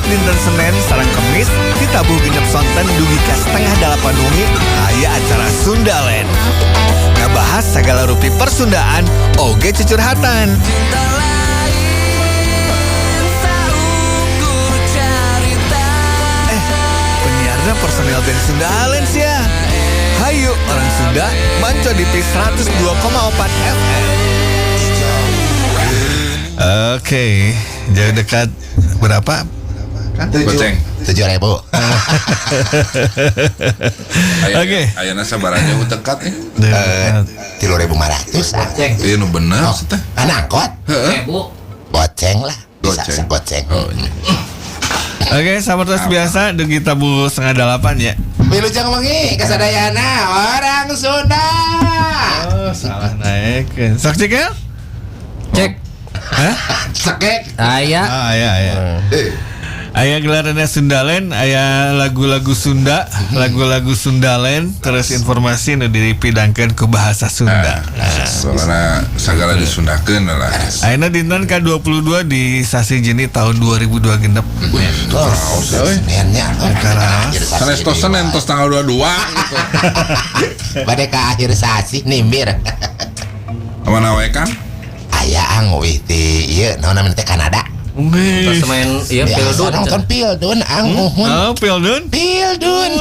Dinten Senin sareng Kemis di tabuh 6 sonten dugi ka 7.30 wengi aya acara Sundaland. Ngabahas segala rupi persundaan oge cucurhatan. Eh, penyiarnya personil band Sundaland sih ya. Hayu orang Sunda manco di P 102,4 FM. Oke, jauh dekat berapa? Goceng. 7.000. Oke. Ayeuna sabaraha jauh dekat eh? 3.500 ah. Ieu nu bener Oh, teh. ah, nangkot. Heeh. Goceng lah. Bisa Goceng. segoceng. Oh, iya. Oke, sahabat biasa dugi tabuh 7.30 ya. Wilujeng wengi kasadayana orang Sunda. Oh, salah naik. Sok cek ya? Cek. Hah? Cekek. Aya. Ah, iya, iya. Eh, Aya gelarannya Sundaland, aya lagu-lagu Sunda, lagu-lagu Sundaland, terus informasi nu dipidangkeun ku bahasa Sunda. Soalna sagala disundakeun lah. Ayeuna dinten ka-22 di sasi Juni tahun 2002 genep. Karaos euy. Senennya. Karaos. Sanes tos Senin, tos tanggal 22 gitu. Bade ka akhir sasi nimbir. Mana we kan? Aya ang wih di ieu naon namanya teh Kanada. Wih. Terus main iya Biasa Pildun. nonton Pildun ang uhun. Oh, Pildun? Pildun.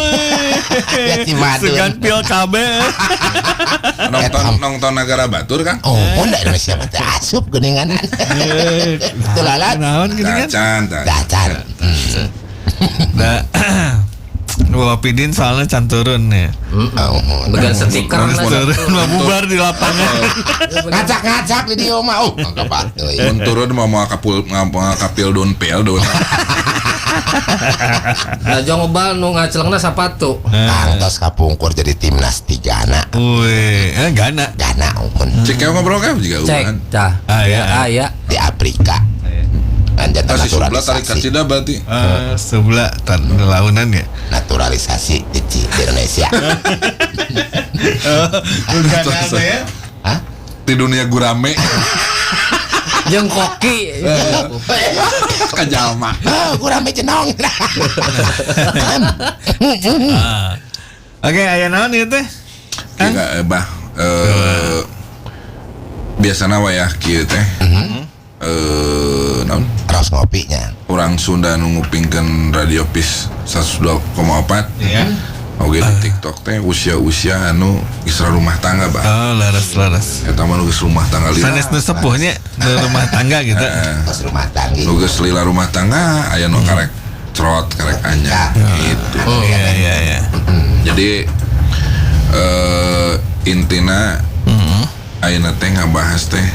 Ya si Madun. Sugan pil KB. Nonton nonton negara batur kan? Oh, da Indonesia mah teh asup geuningan. Betul alat. Naon geuningan? Dacan, tah. Dacan. Nah, Bapak Pidin soalnya can turun ya. Oh, Began stiker Terus lah. Turun mah bubar di lapangan. Ngacak-ngacak di dieu mah. Oh, anggap atuh. Mun turun mah moal kapul moal kapildun pildun. Nah, jong ngebal nu ngacelengna sapatu. Kang tos kapungkur jadi timnas tigana. Wih, Gana. Gana uhun Cek yang ngobrol kan juga Cek, ulan. tah. Ah, iya. Aya. di Afrika. Anjan Tah si sebelah tarik naturalisasi. kacida berarti. Sebelah tan launan ya. Naturalisasi di Indonesia. Bukan ada ya. Hah? Di dunia gurame Jeung koki. kajalma. Oh, kurang jenong. Oke, aya naon ieu teh? Kira bah biasana wayah kieu teh. Naon? Terus ngopinya. Orang Sunda nu ngupingkeun Radio Peace 102,4. Iya. Oke di TikTok teh usia-usia anu geus rumah tangga bah. Oh, leres leres. Eta mah nu geus rumah tangga lila. Sanes nu sepuhnya nu rumah tangga gitu. Terus rumah tangga. Nu geus lila rumah tangga aya nu karek trot karek anyar gitu. Iya iya iya. Jadi intina ayeuna teh ngabahas teh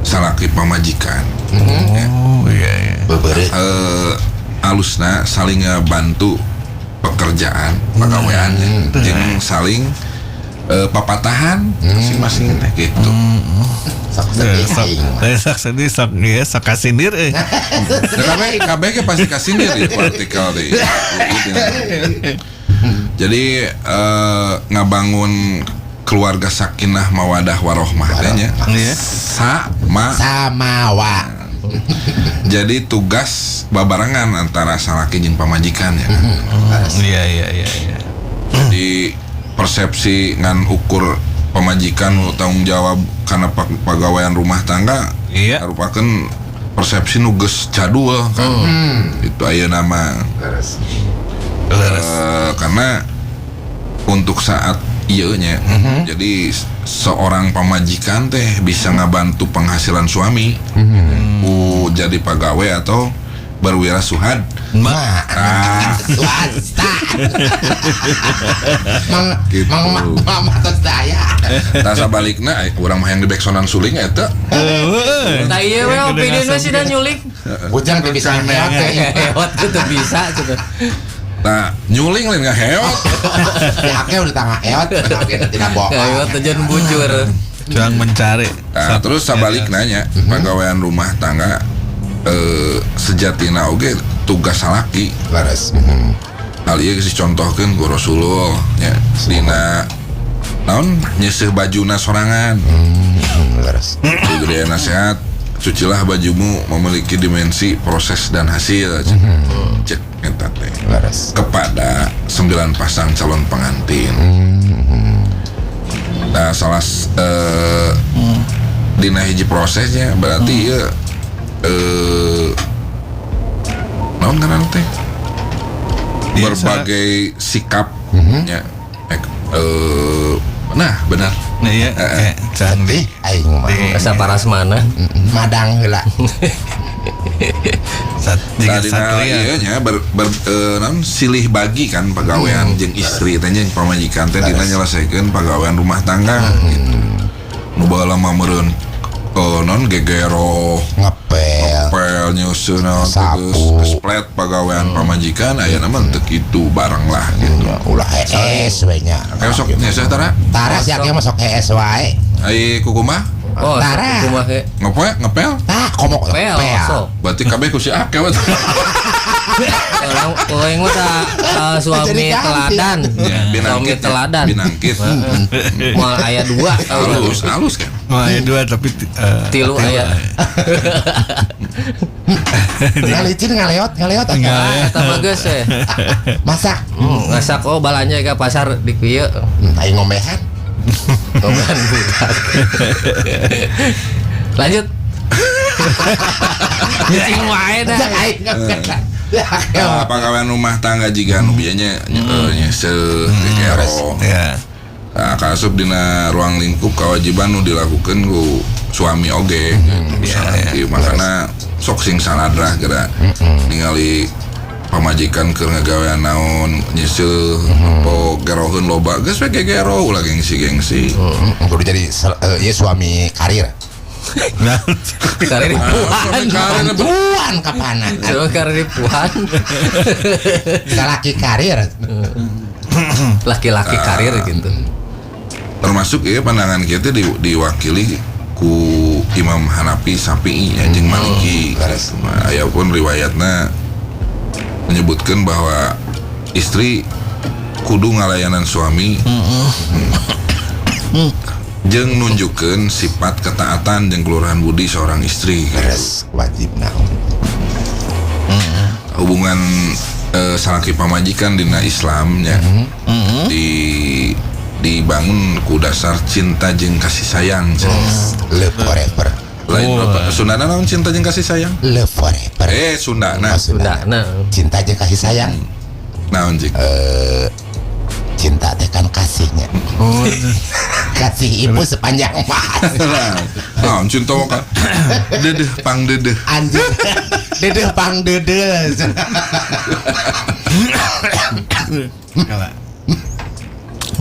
salaki pamajikan. Oh, iya iya. Bebeureuh. Alusna saling ngebantu pekerjaan pagawean jeung saling papatahan masing-masing teh gitu. Sok sedih aing mah. Sok sedih sok ieu sok kasindir euy. Nah, kabeh kabeh ge pasti kasindir di artikel di. Jadi ngabangun keluarga sakinah mawadah warohmah teh nya. Iya. Sama Samawa. Jadi tugas babarengan antara salaki jeung pamajikan ya. Iya iya iya iya. Jadi persepsi ngan ukur pamajikan nu tanggung jawab karena pagawean rumah tangga Iya. merupakan persepsi nu geus jadul kan. Itu aya nama. Leres. Karena untuk saat ieu nya. Jadi seorang pamajikan teh bisa ngabantu penghasilan suami. Jadi pagawe atau berwirausaha. Ma, Ah. swasta. Mang Gitu. mang mama tos daya. Tah sabalikna urang mah yang di backsoundan suling eta. Tah ieu we opini we sih nyulik. Bujang teu bisa ngeot teh. Heot teu bisa cenah. Nah, nyuling lain ngaheot. Ya ake udah tangga heot, tidak bohong. Heot tujuan bujur. Cuang mencari. Nah, terus sabalikna nya pagawean rumah tangga sejatina oge tugas salaki. Leres. Hal ieu geus dicontohkeun ku Rasulullah nya dina naon nyeuseuh bajuna sorangan. Leres. Diberi nasihat Cucilah bajumu memiliki dimensi proses dan hasil. Cek eta teh. Leres. Kepada 9 pasang calon pengantin. Nah, salah dina hiji prosesnya berarti ieu naon ngaranna teh? Berbagai sikap nya nah benar. Nah iya, canggih. Aing mah. Asa parasmana. Madang heula. Jika Tadina satria. ieu nya naon silih bagi kan pagawean jeung istri teh jeung pamajikan teh dina nyelesaikeun pagawean rumah tangga gitu. Nu baheula mah meureun non gegero Ngepel. ngepel nyusun naon Sapu. geus splet pagawean pamajikan ayeuna mah teu kitu bareng lah gitu. Ulah hees we nya. Kayak sok nyeseh tara? Tara sia ge mah sok hees wae. Ai kukumaha? Oh, Tara. kumaha ge? Ngepel? Tah komo Pel, sok. Berarti kabeh ku si Ake we. Orang mah suami Jadi ganti. teladan. Ya, Suami binangkit ya, teladan. binangkit. Moal aya dua. Halus, halus kan. Wah, aya dua tapi Tilu aya. Ngalicin ngaleot ngaleot. Ah, eta mah geus we. Masak. Ngasak oh balanja ke pasar di kieu. Aing ngombehan. Ngombehan budak. Lanjut. Nyicing wae dah. Aing ngombehan. Nah, pagawean rumah tangga jiga nu bieu nya nyeseuh gegero. Ya. Nah, kaasup dina ruang lingkup kewajiban nu dilakukeun ku suami oge gitu. Salaki. Makana sok sing saladrah geura ningali pamajikan keur ngagawean naon nyeseuh po geroheun loba geus we gegero ulah gengsi-gengsi. Kudu jadi ieu suami karir. Nah, Karir ripuhan. Bantuan kapana. Suami karir ripuhan. Salaki karir. Laki-laki karir gitu. Termasuk ya pandangan kita diwakili ku Imam Hanafi Syafi'i ya, jeung Maliki. Nah, aya pun riwayatna menyebutkan bahwa istri kudu ngalayanan suami jeung nunjukkeun sifat ketaatan jeung kelurahan budi seorang istri. Beres wajib naon. Hubungan salaki pamajikan dina Islam nya dibangun ku dasar cinta jeung kasih sayang. Love forever. Lain berapa? Sundana naon cinta jeung kasih sayang? Love forever. Sundana. Sundana. Cinta jeung kasih sayang. Naon cik? Cinta teh kan kasihnya. Kasih ibu sepanjang masa. Naon cinta mah kan? Dedeh pang dedeh. Anjing. Dedeh pang dedeh.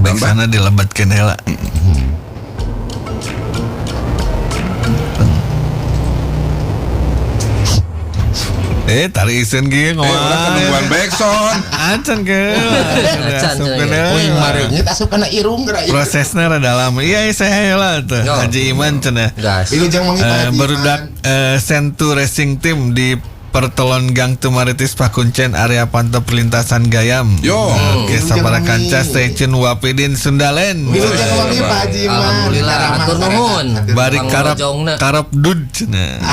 Baik sana dilebatkeun heula. Tarik iseun kieu ngomong. Urang nungguan backsound. Acan ke. Acan, Uing mareungit asup kana irung geura. Prosesnya rada lama. Iya, saya heula tuh. Haji Iman cenah. Gas. Wilujeng wengi Pak Haji Iman. Barudak Sentu Racing Team di Pertelon Gang Tumaritis Pakuncen area pantau perlintasan Gayam. Yo. Oke, sabara kanca stay tune Wapidin Sundalen. Wilujeng wengi Pak Haji Iman. Alhamdulillah, hatur nuhun. Bari karep karep dud cenah.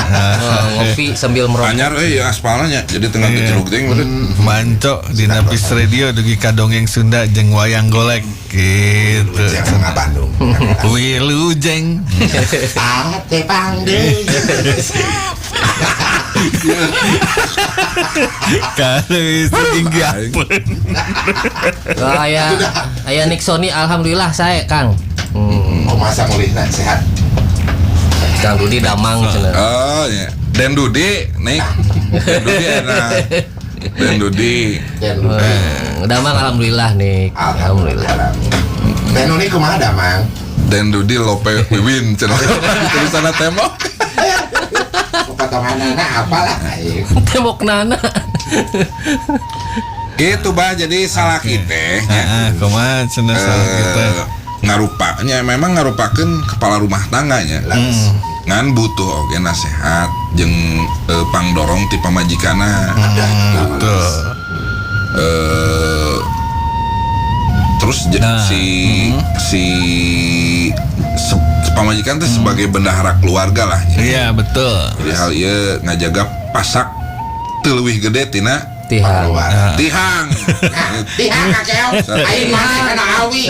Ngopi sambil merokok. Anyar euy aspalna nya. Jadi tengah keceluk teh meureun. Manco dina Pis Radio dugi ka dongeng Sunda jeung wayang golek gitu. Wilujeng Bandung. Wilujeng. Ate pangdeung. Kalau itu tinggi apa? Aya Nick Sony alhamdulillah saya Kang. Oh masa mulihna sehat. Kang Dudi damang cenah. Oh ya. Den Dudi nih. Den Dudi enak. Den Dudi. Damang alhamdulillah nih. Alhamdulillah. Den Dudi kumaha damang? Den Dudi Lope Wiwin cenah. Tulisanna tembok. Potongan nana apalah tembok nana. Gitu bah, jadi salaki teh heeh kumaha cenah salaki teh ngarupanya memang ngarupakeun kepala rumah tangganya. Ngan butuh oge nasehat jeung pangdorong ti pamajikanna. Betul. Terus nah, si Pamajikan teh sebagai bendahara keluarga lah nya. Iya, betul. Jadi hal ieu ngajaga pasak teu leuwih gede tina Tihang. Keluar. tihang. Tihang kakeo. Aing mana kana awi.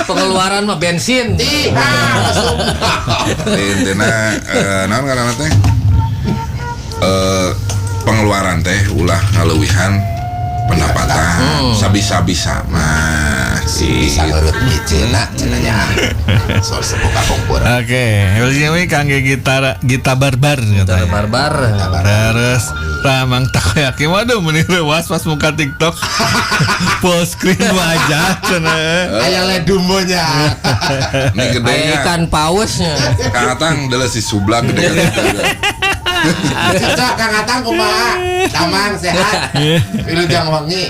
Pengeluaran mah bensin. Tihang asup. Intina naon ngaranna teh? Pengeluaran teh ulah ngaleuwihan pendapatan. Sabisa-bisa mah Bisa gitu. ngeurut micina cenah nya. Soal sepuh kapungkur. Oke, Wilujeng kangge gitar Gita Barbar Gitar katanya. barbar. Terus Ramang Takoyaki waduh meni reuas pas muka TikTok full screen wajah cenah. Aya ledumbonya. Ini Aya gedenya ikan pausnya. Kang Atang adalah si Sublak gede. Cocok Kang Atang kumaha? Damang sehat. Wilujeng wengi.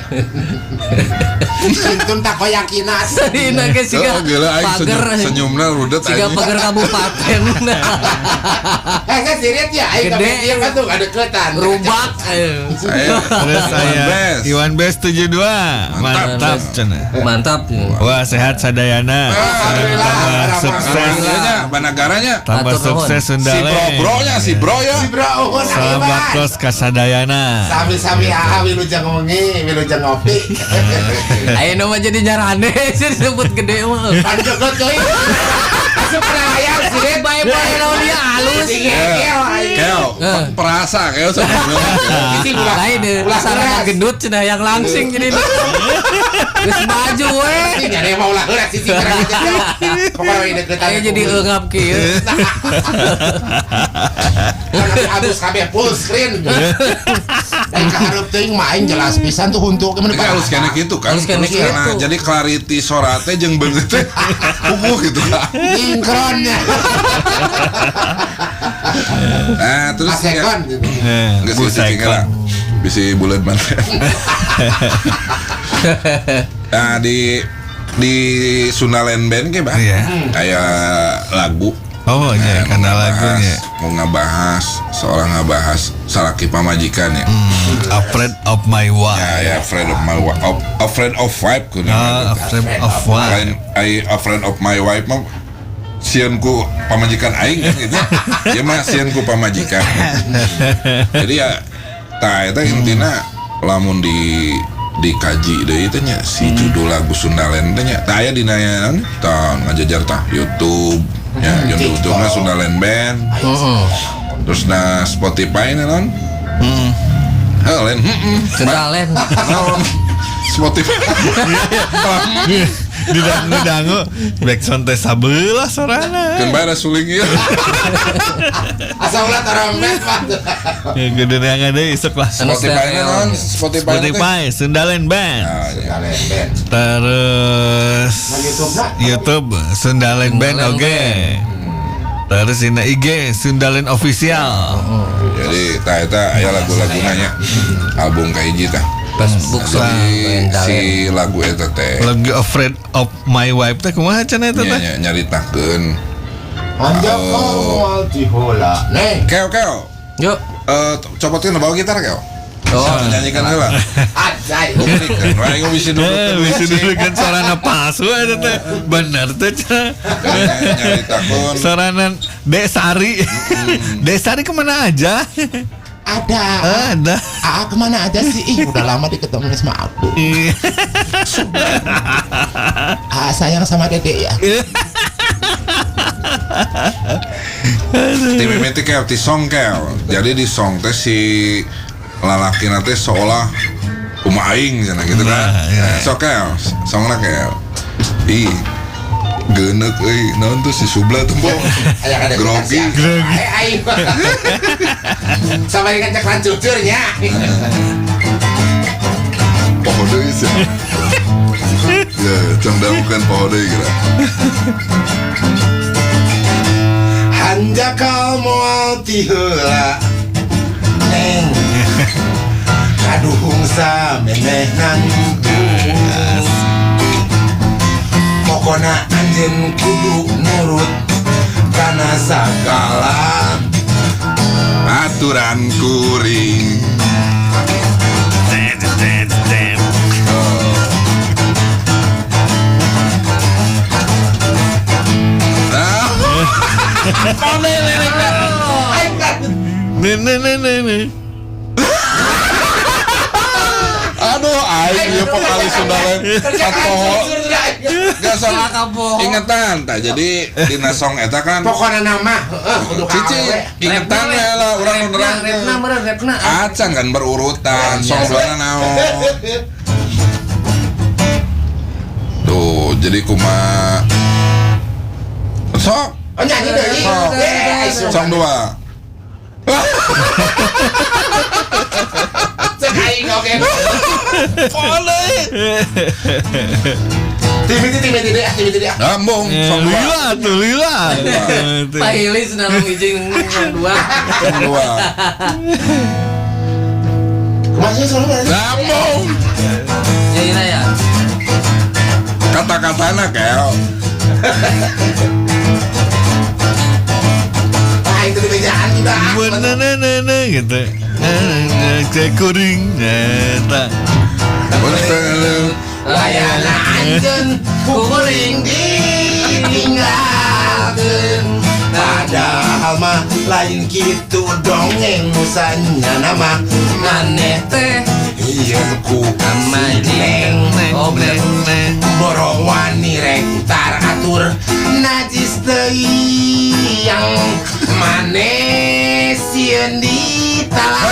Kintun takoyakina. Sarina ge siga Oh, gila aing pager. senyumna rudet Siga anjing. pager kabupaten. Eh, saya sirit ya, aing Gede. ke dia kan tuh ada deketan. Rubak. Saya Terus Iwan saya Bes. Iwan Bes 72. Mantap cenah. Mantap. Wah, sehat sadayana. Alhamdulillah. Tambah sukses, Alhamdulillahnya, Banagaranya. tambah Atur nuhun. sukses Si Sundale. bro-bronya, si bro ya. Si bro, uhun Salam Iwan. baktos kasadayana. Sami-sami ah wilujeng wengi, wilujeng ngopi. Ayo mah jadi nyarane sih disebut gede mah. Pan jogot teuing. Asup kana layar sirit. Bae-bae lawan dia halus. Si ngekeo aing. Keo, perasa keo sebenarnya. Sisi ulah. Lain deh, Ulah sarana keras. gendut cenah yang langsing jadi. Geus maju we. Sisi nyari mah ulah heuras sisi kana gitu. Pokoknya we deketan. Ayo jadi eungap kieu. Kan abus kabeh full screen. Dan kahareup teuing mah aing jelas pisan tuh huntu Ini halus kena gitu kan. Halus kena Karena gitu. jadi clarity sorate jeung beungeut teh puguh gitu kan. Sinkronnya. Nah, terus ya, Asekon. Geus Bu geus cicing Sekon. lah. Bisi buleud mana. Nah, di Sundaland Band ke, Bah. Iya. Aya lagu. Oh, iya, Nah, karena mau ngabahas- lagunya. Mau ngabahas seorang ngabahas salaki pamajikan ya. Afraid of my wife. Ya, ya, afraid of my wife, afraid of wife kudu. Ah, afraid of wife. Lain I afraid of my wife mah sieun ku pamajikan aing kan gitu. Dia mah sieun ku pamajikan. Jadi ya tah eta intina lamun di dikaji deui teh nya si judul lagu Sundaland teh nya. Tah aya dina naon tah ngajajar tah YouTube ya YouTube na Sundaland Band. Terus na Spotify na naon? Heuh lain heeh. Sundalen. Naon? Spotify. Didangu-dangu backsound teh sabelah sorana. Keun bae da suling ieu. Asa ulah tarompet mah. Ya gede yang ada isuk lah. Anu Spotify na stereo. naon? Spotify na teh. Spotify Sundaland Band. Ah, iya. Sundaland Band. Terus Nah, YouTube na? YouTube Sundaland Band Sundaland oke. Terus ini IG Sundaland Official. Jadi tah eta aya lagu-laguna nya. Album kahiji tah. Facebook Si, si lagu eta teh Lagu Afraid of My Wife teh kumaha cenah eta nya teh? nya nyaritakeun. Anjak moal tihola. Neng, Keo keo. Yuk. Eh copotin bawa gitar keo. Oh, Nyanyikan heula. ajay. Buktikan. Wah, aing bisa duduk. Eh, bisa dulukan sorana palsu eta teh. Bener teh cenah. Nyaritakeun Sorana Dek Sari. Dek Sari kemana aja? Ada. Ada. Ah, kemana aja sih? Ih, udah lama diketemu sama aku. Iya. Ah, sayang sama dedek ya. Ti mimiti keo ti song keo. Jadi di song teh si lalaki teh seolah kumaha aing cenah gitu kan. Nah, iya. Nah, sok keo, songna keo. Ih, geuneuk euy, naon tuh si Subla tuh bong. Aya kada Grogi. Grogi. Eh, aing. Sama dengan ceklan cucurnya. Poho deui sih. Ya, cang bukan poho deui kira. Hanjakal moal ti heula. Neng. Kaduhung samemeh nangtung. Pokona anjeun kudu nurut kana sagala Aturan kuring. Ah, Apal deh liriknya. Aing kan Ne ne ne ne ne. Aduh, aing ieu vokalis Sundaland. Satoho. Gak salah ingetan tah. Jadi dina song eta kan pokona nama heeh kudu ka Cici awewe. ingetan we lah urang nu Repna, repna, nerangkeun. meureun repna. Acan kan berurutan song duana naon. Tuh, jadi kuma sok Oh nyanyi deui. Sok. Eh, song dua. Cek aing oge. Boleh. Timiti timiti deh, timiti deh. Lambung song dua. Lila tuh lila. Pahilis nalung ijing song dua. Song dua. Kumaha sih song dua? Lambung. Nyanyi ya. Kata-katana kel. Ah, itu di bejaan juga. Ne ne ne ne gitu. Cek kuring eta. Betul. Wayana anjeun kukuring ditinggalkeun. Padahal mah lain kitu dongeng musanya nama Maneh teh ieu ku Pamajikan. Neng. Oh bener. Borong wani rek tar atur najis teuing maneh sieun ditalapung.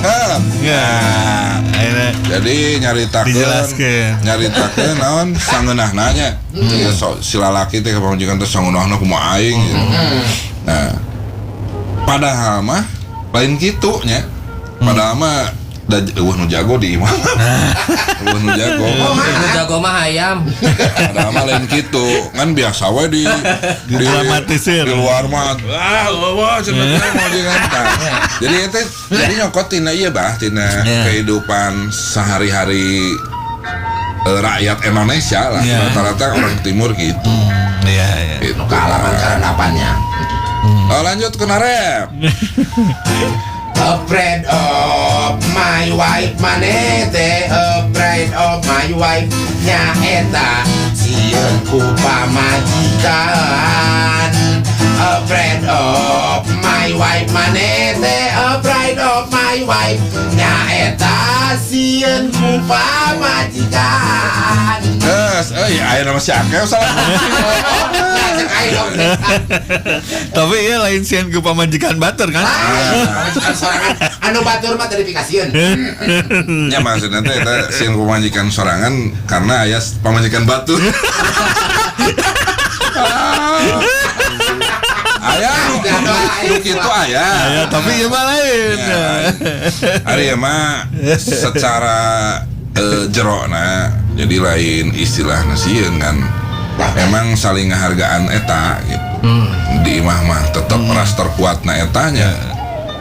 Hep. Ya, akhirnya Jadi nyaritakeun Dijelaskeun. Nyaritakeun naon sangeunahna nya. Ieu si lalaki teh ka pamajikan teh sangeunahna kumaha aing gitu. Nah, padahal mah lain kitu nya. Padahal mah da eueuh nu jago di imah. Eueuh nu jago. Nu jago mah hayam. Padahal mah lain kitu. Kan biasa we di Didramatisir. Di luar mah. Ah, eueuh cenah teh pamajikan tah. Jadi eta jadi nyokot tina ieu bah tina Ya. kehidupan sehari-hari rakyat Indonesia lah. Ya. Rata-rata orang timur gitu. Iya, iya. Gitu. Kaalaman karenapannya. Oh, lanjut ke narep. Afraid of my wife maneh teh afraid of my wife nyaeta sieun ku pamajikan. Afraid of my wife maneh teh afraid of my wife nyaeta sieun ku pamajikan. Terus, ya ayeuna masih akeh salah. Nah, cek aing oge. Tapi iya lain sieun ku pamajikan batur kan? Ah, pamajikan sorangan anu batur mah teu dipikasieun. Ya maksudnya teh eta sieun pamajikan sorangan karena aya pamajikan batu. Aya nu kitu aya. Ya, tapi iya mah lain. Ya, Ari ya mah secara jerona jadi lain istilah sieun kan. Emang saling ngehargaan eta gitu. Di imah mah tetep ras terkuatna etanya.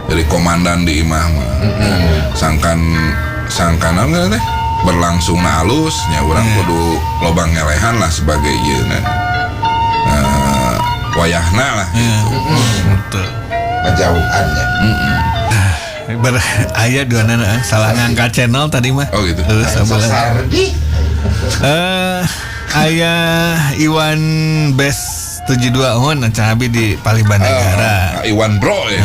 Jadi komandan di imah mah. Sangkan sangkan naon teh berlangsung na alus nya urang kudu loba ngelehan lah sebagai ieu na. Wayahna lah gitu. Betul. Kejauhannya. Aya dua nana salah ngangkat channel tadi mah. Oh, gitu. Terus Sok sardi. Ayah Iwan Best 72 hon acan abi di Palibanagara. Iwan Bro ya.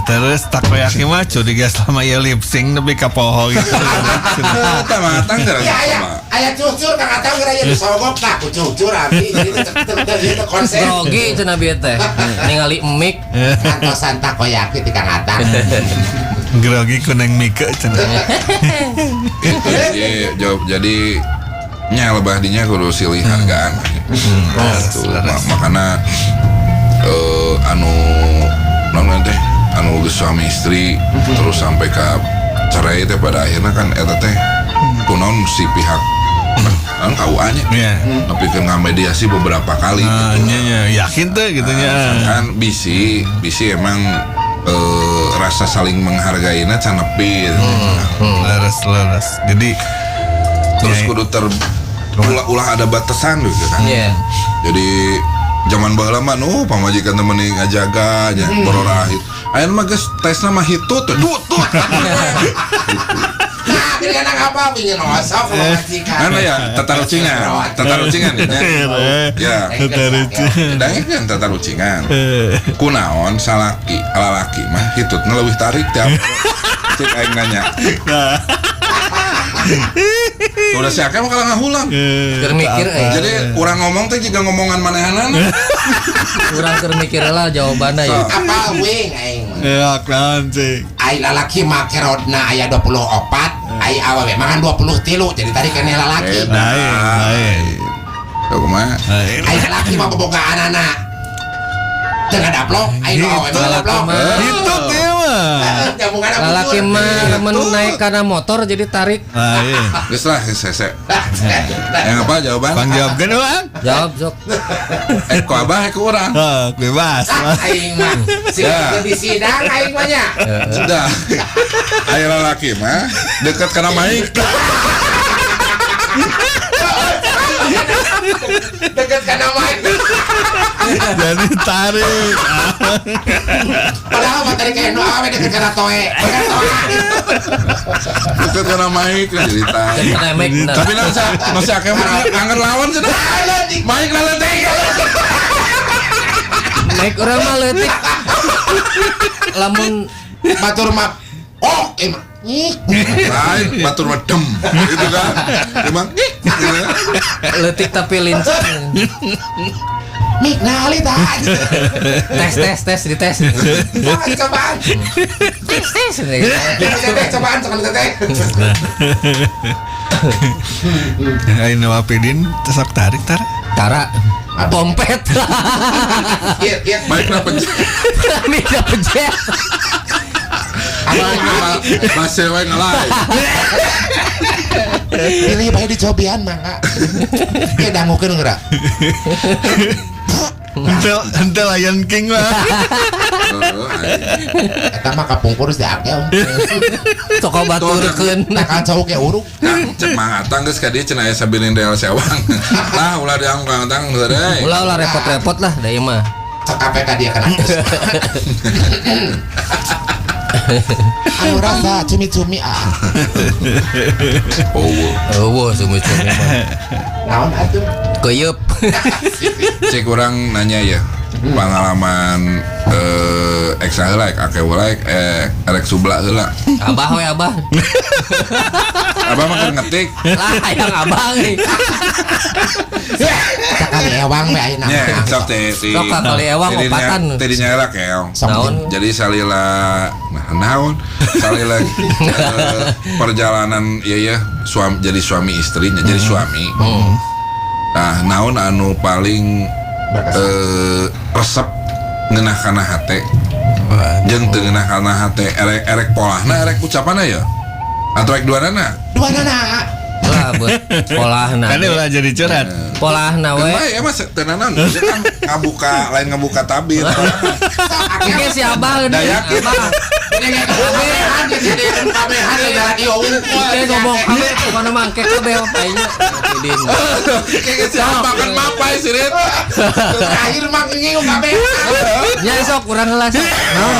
Terus takoyaki mah curiga selama ieu lip sync nepi ka poho gitu. Eta mah tang geura Ya aya aya cucur Kang Atang geura aya disogok tah ku cucur abi. Jadi teu konsen. Grogi cenah bieu teh. Ningali mic. Kantosan takoyaki ti Kang Atang. Grogi kuneng mike cenah. Gitu jadi jawab jadi nya lebah dinya kudu silih hargaan. Gitu. Makana anu naon teh anu geus suami istri terus sampai ka cerai teh pada akhirnya kan eta teh kunaon si pihak anu KUA nya. Iya. Tapi kan ngamediasi beberapa kali gitu. Nya nya yakin teh gitu nya. Kan bisi emang rasa saling menghargainya can nepi gitu. Leres leres. Jadi Terus ya, kudu ulah ada batasan gitu kan. Iya. Jadi zaman baheula mah nu pamajikan teh mending ngajaga nya bororah. Ayeuna mah geus tesna mah hitut teh tutut. Nah, gini anak apa pingin osok pamajikan. Kan ya tatarucingan ya. Ya. Tatarucingan. Dangekeun tatarucingan. Kunaon salaki lalaki mah hitutna leuwih tarik tiap cek aing nanya. Udah si Ake mah kalah ngahulang. Keur mikir euy. Jadi urang ngomong teh jiga ngomongan manehanana. Urang keur mikir lah jawabanna ya. Apa wing aing mah. Ya, naon cing. Ai lalaki mah kerodna aya 24, ai awewe mah kan 23, jadi tarik keneh lalaki. Lain. Tuh kumaha? Ai lalaki mah bobogaan anak. Teu ngadaplok, ai nu awewe mah ngadaplok. Hitut ieu mah. Lalaki mah mun naik kana motor jadi tarik. Lain. Geus lah, geus hese. Yang apa jawaban? Pang jawabkeun urang. Jawab sok. Ku abah ku urang. Bebas. Aing mah sing di sidang aing mah nya. Sudah. Aya lalaki mah deket kana maik. Deket kana maik. Jadi tarik. Padahal mah tarik kayak nu awe deket kana toe. Deket kana maik jadi tarik. Tapi masih akeh mah anger lawan cenah. Maik laletik. Maik urang mah leutik. Lamun batur mah oh emang lain batur mah dem gitu kan. Emang leutik tapi lincah. Mik nali tah. Tes tes dites. Cobaan. Tes tes. Tes cobaan sekali teteh. Ayo Wapidin sok tarik tara. Tara. Pompet. Baik na pencet. Mik na pencet. Masih wae ngelai. Pilih bae dicobian mangga. Ieu dangukeun geura. Henteu Lion King mah. Eta mah kapungkur geus diake. Sok baturkeun. Nah kan cowok ge uruk. Cek Mang Atang geus ka dieu cenah aya sabilin real sewang. Lah ulah dianggo Kang Atang deui. Ulah ulah repot-repot lah da ieu mah. Cek KPK dia kena. Anu rasa cumi-cumi ah. Oh, cumi-cumi. Naon atuh? Keyeup. Cek orang nanya ya. Pengalaman eksa heula ake heula erek subla heula. Abah we abah. Abah mah keur ngetik. Lah hayang abah euy. Sakali ewang we ayeuna. Nya sok teh si. Sok kali ewang opatan. Teh dinya heula keong. Jadi salila nah naon salila perjalanan ieu ya suami jadi suami istrinya jadi suami. Nah naon anu paling resep ngeunah kana hate jeung teu ngeunah kana hate erek polahna erek ucapanna ya atau erek duanana duanana lah polahna kan ulah jadi curhat polahna we ya mah teu nanaon kan ngabuka lain ngabuka tabir engke si abah da yakin Kayak ngomong kabeh mana mah engke kabeh aing Didin. Kayak si abah kan mapai sih Rit. Terakhir mah ngingu kabeh. Nya sok urang heula sok. Naon?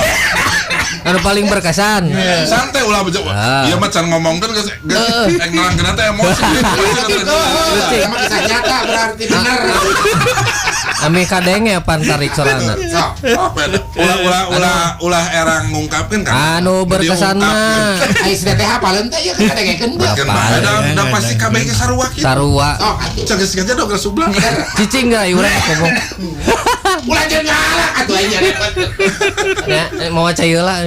Anu paling berkesan. Santai ulah bejo. Ieu mah can ngomongkeun geus rek nerangkeun teh emosi. Emang kisah nyata berarti bener. Ami kadenge pan tarik sorana. Ulah ulah erang ngungkapkeun kan. Anu berkesan mah. Ai si teh hafaleun teh ieu kadengekeun teh. Da pasti kabeh ge sarua kitu. Sarua. Cek geus dog sublah. Cicing geura urang ngomong. Ulah jeung ngalak atuh aing repot. Ya, mau cai heula.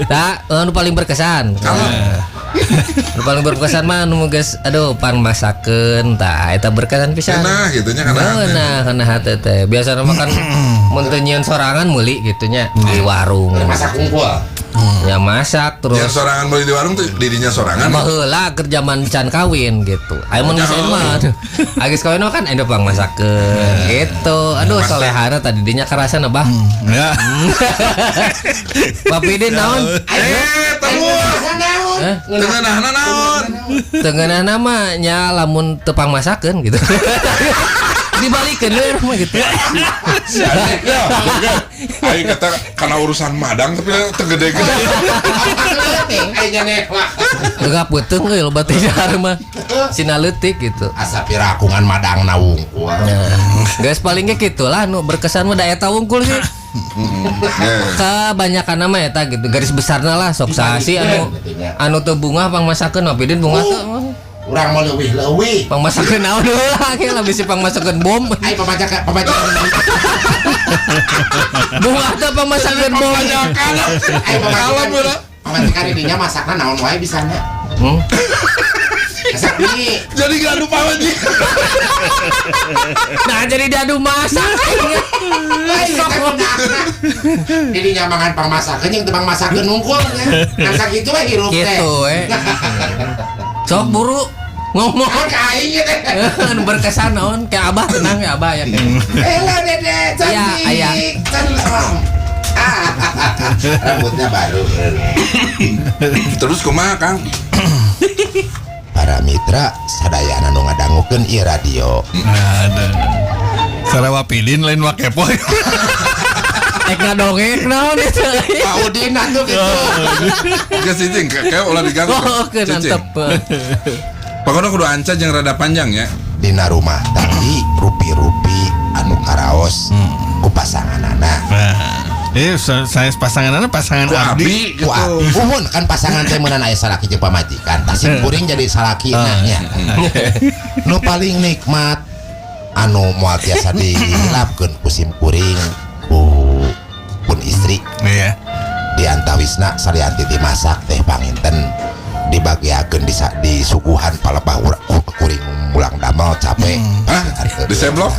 Tak, anu paling berkesan. Anu paling berkesan mah anu geus aduh pan masakeun tah eta berkesan pisan. Nah, kitu nya kana. Nah, kana hate teh. Biasana mah kan mun teu nyieun sorangan meuli kitu nya di warung. Masak unggul. Ya masak terus. Yang sorangan beli di warung tuh dirinya sorangan. Baheula keur zaman can kawin gitu. Aya mun geus mah. Geus kawin mah kan aya pang masakeun gitu. Aduh solehana tadi dinya karasana bah. Ya. Papi Din naon? Terus. naon? Teu ngeunahna naon? Teu ngeunahna mah nya lamun teu pangmasakeun gitu. Dibalikeun we mah gitu. Si Ade, ya, aing kata karena urusan madang tapi teu gede-gede. Gegap beuteung euy loba teh dahar mah. Sina leutik gitu. Asa pirakungan madangna wungkul. Guys palingnya gitulah nu berkesan mah da eta wungkul sih. Kebanyakan nama eta gitu garis besarna lah sok sasi anu teu bungah pangmasakeun mah pidin bungah teu. Urang mau leuwih-leuwih. Pangmasakeun naon heula ge lah bisi pangmasakeun bom. Ai pamajakan Bungah teh pangmasakeun bom. Ai pamajikan. Pamajikan dinya masakna naon wae bisana. Masak di. Jadi gaduh pamajikan. Nah jadi diadu masak. Didinya mangan pangmasakeun jeung teu pangmasakeun nungkul nya. Kan sakitu we hirup teh. Kitu we. Sok buru ngomong ka aing teh. Anu berkesan naon kayak abah tenang ya abah ya. Hello Dede cantik. Iya, Rambutnya baru. Terus kumaha Kang? Para mitra sadayana nu ngadangukeun ieu radio. Ada. Sarawa pilin lain wakepo. Ek ngadongeng naon itu. Pak Udin atuh kitu. Geus cicing kayak ulah diganggu. Oh, oke nantep. Pokoknya kudu anca jeung rada panjang ya. Dina rumah tadi rupi-rupi anu karaos ku pasanganana. Saya pasanganana pasangan ku abdi gitu. Uhun kan pasangan teh meunang aya salaki jeung pamajikan. Tah sim kuring jadi salakina nya. Nu paling nikmat anu moal tiasa dilapkeun ku sim kuring ku pun istri. Iya. Di antawisna salianti dimasak teh panginten dibagiakeun di suguhan palebah kuring mulang damel capek. Hah? Diseblok?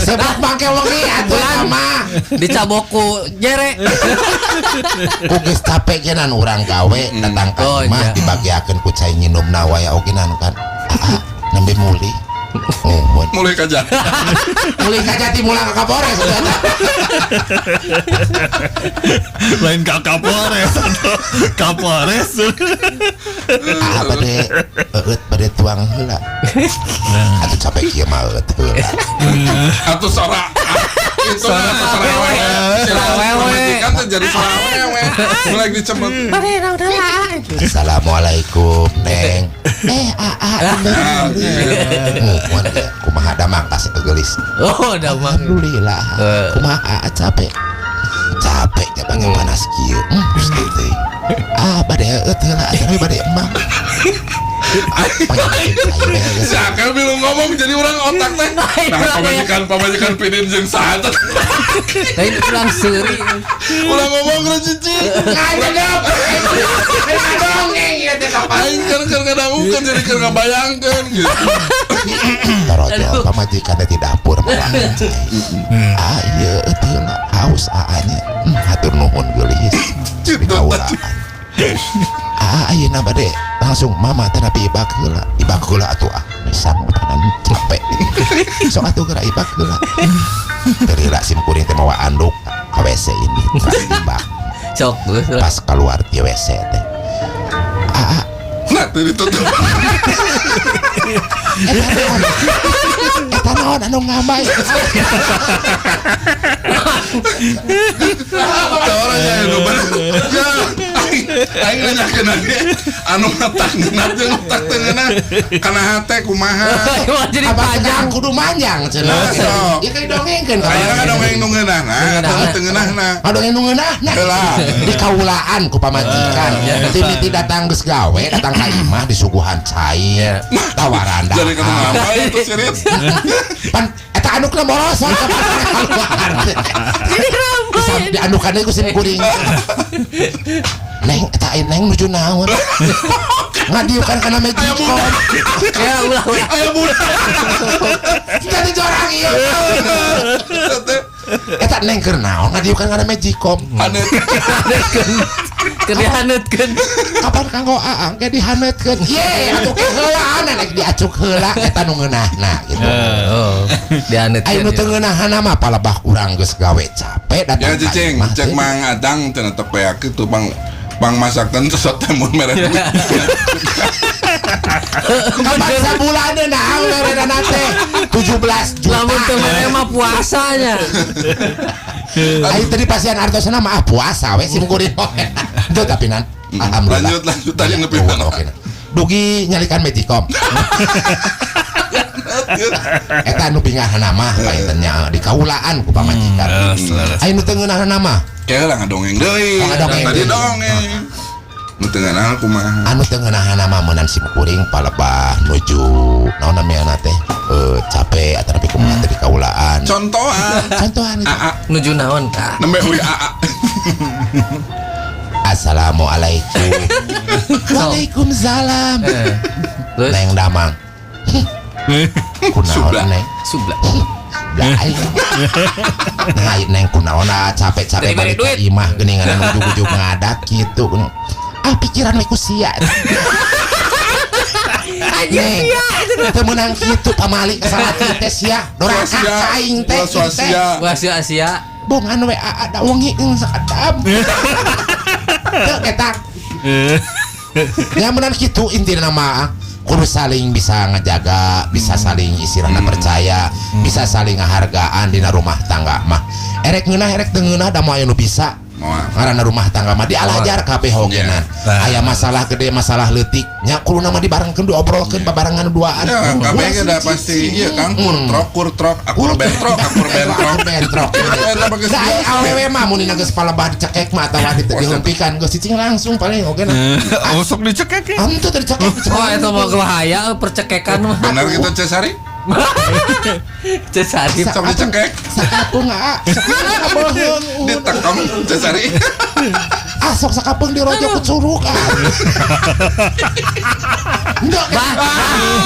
Seblok bangke wengi atuh mah. Dicabok ku jere. Ku geus capek genan urang gawe datang ka imah dibagiakeun ku cai nginumna wae oge nan kan. Nembe mulih. Muhun. Mulih ka Jati. Mulih ka Jati mulang ka Kapolres. Lain ka Kapolres atau Kapolres. Ah bade eueut bade tuang heula. Atuh capek kieu mah eueut heula. Atuh sora itu sora wewe. Sora wewe. Kan teh jadi sora wewe. Mulai dicemot. Bade naon heula. Assalamualaikum Neng. Aa muhun kumaha damang kasih gelis. Oh, damang. Alhamdulillah. Kumaha capek. Capek jabang panas kieu. Gusti teh. Ah bade eueut heula atuh bade emang. Si Akal belum ngomong jadi orang otak teh. Nah, pamajikan pidin jeung saha teh. Lain urang seuri. Ulah ngomong geus cici. Ngadegep. Ngadongeng ieu teh kapan. Aing keur ngadangukeun jadi keur ngabayangkeun gitu. Torojol pamajikan teh di dapur malah. Ah ieu teh haus aa-nya. Hatur nuhun geulis. Di kaulaan. Ah ayeuna bade langsung mama teh napi ibak heula. Ibak heula atuh ah. Misang utanan capek. Sok atuh geura ibak heula. Teu sim kuring teh mawa anduk ka WC ini. Ibak. Sok pas keluar ti WC teh. Ah nah teu ditutup. Eta naon anu ngambay. Orangnya anu bener. Ya, aing nanyakeun lagi anu otak ngeunah jeung otak teu ngeunah kana hate kumaha. Jadi panjang kudu manjang cenah. Ieu ka dongengkeun. Ayeuna ka dongeng nu ngeunahna, teu ngeunahna. Kadongeng nu ngeunahna. Di kaulaan ku pamajikan. Timiti datang geus gawe, datang ka imah disuguhan cai. Tawaran dah. Jadi kanu ngambay atuh sirit. Pan eta andukna boros. Jadi ramai. Diandukan deui ku sim kuring. Neng eta neng nuju naon? Ngadiukan kana magicom. Ya ulah ulah. Aya budak. Jadi jorang ieu. Eta neng keur naon ngadiukan kana magicom. Haneut. Keur dihaneutkeun. Kapan kanggo aang ge dihaneutkeun. Ye atuh ke heulaan rek diacuk heula eta nu ngeunahna gitu. Oh, dihaneutkeun. Aya nu teu ngeunahna mah palebah urang geus gawe capek datang. Ya cicing, cek Mang Adang cenah teu peak kitu Bang. Pangmasakeun sosot teh mun mere duit. Kapan sabulan naon merena teh 17 juta. Lamun teu mere mah puasanya. Ayo tadi pasian artosna mah puasa we sim kuring. Teu tapi nan alhamdulillah. Lanjut tadi nepi mana. Dugi nyalikan Magicom. Eta anu pingahna mah painten nya di kaulaan ku pamajikan. Aya nu teu ngeunahna mah. Kayak lah ngadongeng deui. Tadi dongeng. Nu teu ngeunah kumaha? Anu teu ngeunahna mah meunang sim kuring palebah nuju naon namina teh capek atawa kumaha teh di kaulaan. Contohan. Contohan AA nuju naon? Nembe uy AA. Assalamualaikum. Waalaikumsalam. Neng Damang. Kunaon neng? Subla. Nah, neng kunaon capek-capek balik ka imah geuningan ujug-ujug ngadak kitu. Ah pikiran we ku sia. Neng, teu meunang kitu pamali kasalaki teh sia. Doraka ka aing teh. Wah sia. Bongan we ada wengi sakadam. Teu eta. Ya meunang kitu intina mah kudu saling bisa ngejaga, bisa saling istilahna percaya, bisa saling ngahargaan dina rumah tangga mah. Erek ngeunah erek teu ngeunah da moal aya nu bisa. Ngaranna rumah tangga mah dialajar kabeh ogenan. Aya masalah gede, masalah leutik, nya kuduna mah dibarengkeun diobrolkeun babarengan duaan. Ya, kabeh ge da pasti ieu Kang kur trok, akur bentrok, akur bentrok. Da aya awewe mah mun dina geus palebah dicekek mah atawa dihentikan geus cicing langsung paling ogenan. Oh sok dicekek. Henteu teu dicekek. Oh eta mah bahaya percekekan mah. Benar gitu Cesari? Cesari sok dicekek. Sakapeung aa. Sakapeung. Ditekem Cesari. Ah sok sakapeung dirojok ku curug ah. Endok bah.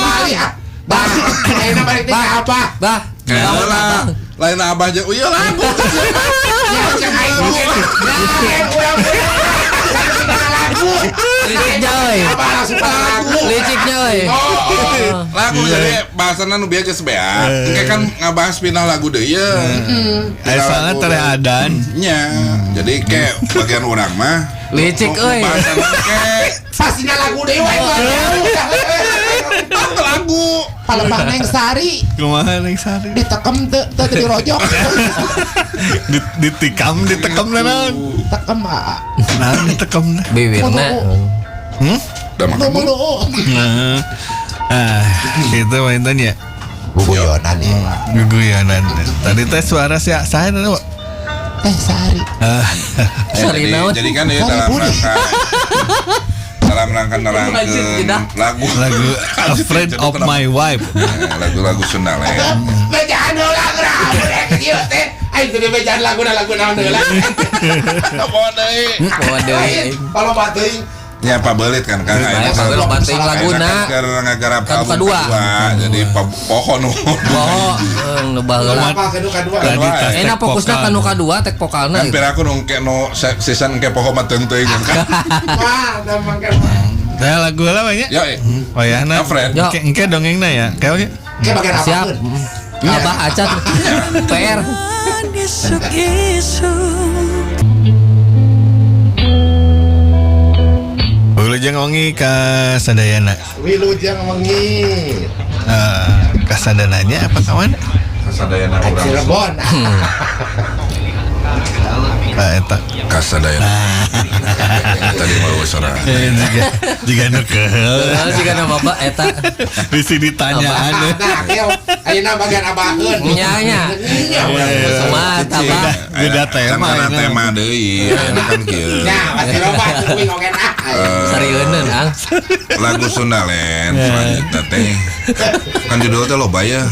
Bali ah. Bah. Ayeuna balik teh ka apa? Bah. Lah. Lain abah jeung ieu lagu. Ya cek aing. Lagu. Liciknya euy. Liciknya euy. Lagu jadi bahasana nu bieu geus beak. Engke kan ngabahas pindah lagu deui ye. Aya soalna teh adan. Nya. Jadi ke bagian urang mah licik euy. Bahasana ke pasina lagu deui we. Lagu palebah Neng Sari. Kumaha Neng Sari? Ditekem teu teu dirojok. Ditikam, ditekem naon? Tekem aa. Naon ditekem? Bibirna. Udah makan belum? Nah, itu mainan ya. Guguyonan ya. Guguyonan. Tadi teh suara si saya tadi, Pak. Teh Sari. Sari naon? Jadi kan ya dalam rangka nerangkeun lagu lagu Afraid of My Wife. Lagu-lagu Sunda lah ya. Bejaan heula geura ieu teh. Aing teh bejaan laguna lagu naon heula. Poho deui. Poho deui. Paloba teuing. Ya pabelit kan Kang. Ayeuna pabelit laguna. Keur ngagarap album kedua. Jadi poho nu. Poho nu baheula. Enak fokusna ka nu kadua tek vokalna. Kan piraku nu engke nu season engke poho mah teuing teuing kan. Wah, da mangke. Tah lagu lah we nya. Yo. Wayahna. Engke dongengna ya. Kayak engke bagian apa? Siap. Abah acan PR. Wilujeng wengi ka sadayana. Wilujeng wengi. Ka sadananya apa kawan? Kasadayana urang. Cirebon. Nah, eta kasadayana. Tadi mau sora. Jika nu keheul. Jika nu bapak eta. Di sini tanyaan. Nah, ayeuna bagian abaheun. Nya nya. Kumaha abah? Beda tema. Tema deui. Ayeuna kan kieu. Nya, pasti loba kuing oge nah. Sarieun Ang. Lagu Sunda Land selanjutnya teh. Kan judul teh loba ya.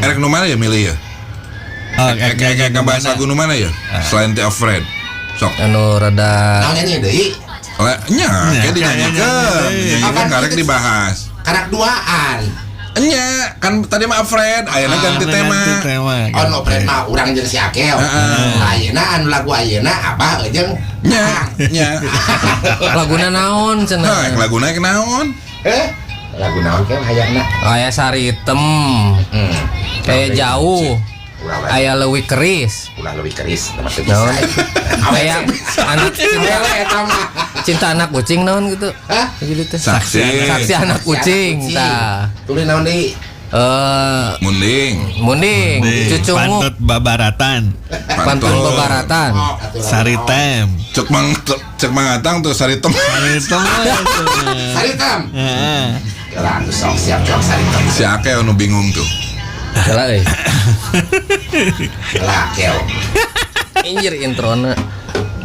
Erek nu mana ya milih ya? Kayak ngebahas lagu nu mana ya? Selain The Afraid. Sok. Anu rada naon nyanyi deui? Nya, kayak dinyanyikeun. Dinyanyikeun karek dibahas. Karak duaan. Nya, kan tadi mah Afraid, ayeuna ganti tema. Oh, no Afraid mah urang jeung si Akel. Ayeuna anu lagu ayeuna abah jeung nya, nya. Laguna naon cenah? Laguna naon? Lagu naon ke hayangna? Aya Sari Hitam. Kayak jauh. Aya leuwih keris. Ulah leuwih keris, teu bisa. Kayak anak Cinta anak kucing naon gitu. Hah? Jadi teh. Saksi. Saksi anak kucing tah. Tulis naon deui? Munding. Munding, cucunguk, Pantut babaratan. pantun babaratan. Saritem. Cek mang cek mangatang tuh saritem. Saritem. Saritem. Heeh. Lah atuh sok siap sok saritem. Si Ake anu bingung tuh. Salah euy. Lah keo. Anjir introna.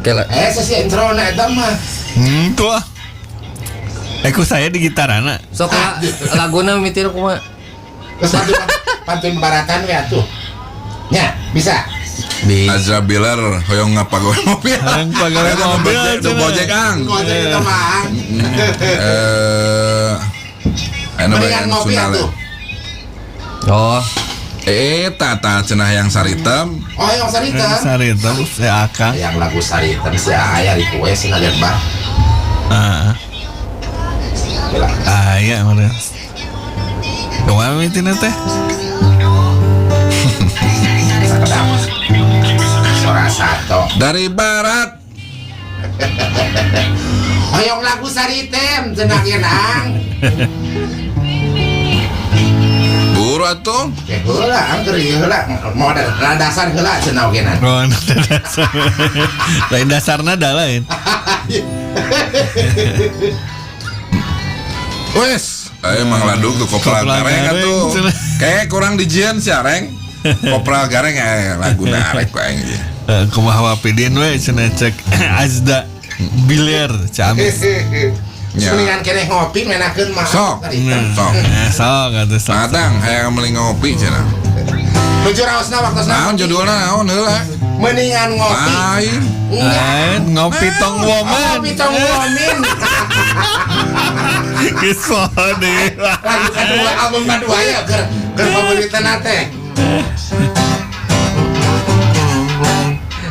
Kela. Sesi introna eta mah. Tuh. ah. Ku saya di gitarana. Sok laguna mitir kumaha? Terus pantun baratan we atuh. Nya, bisa. Azra Bilar hoyong ngapagawe mobil. Hoyong pagawe mobil, Tuh bojek ang. Gojek eta mah. Anu Mendingan bagian ngopi Sunda atuh. Oh, tata cenah yang saritem. Oh, yang saritem. Saritem si Akang. Yang lagu saritem si aya request cenah lihat bah. Heeh. Aya meureun. Kumaha mitina teh? Sakedap. Sora sato. Dari barat. Hoyong lagu saritem cenah ieu ang. Buru atuh. Ke heula ang keur ieu heula. Mau ada dasar heula cenah oge nan. Oh, dasar. Lain dasarna da lain. Wes, emang ladung tuh kopral gareng atuh. Kayak kurang dijieun si Areng. Kopral gareng laguna arek ku aing ieu. Kumaha wapidin we cenah cek Azda Biler Ciamis. Mendingan keneh ngopi menakeun mah. Sok. Sok. Sok atuh sok. Matang hayang meuli ngopi cenah. Nuju raosna waktosna. Naon judulna naon heula? Mendingan ngopi. Lain. Lain ngopi tong woman. Ngopi tong woman. Kisah deh. Lagu kedua album kedua ya keur favoritan teh.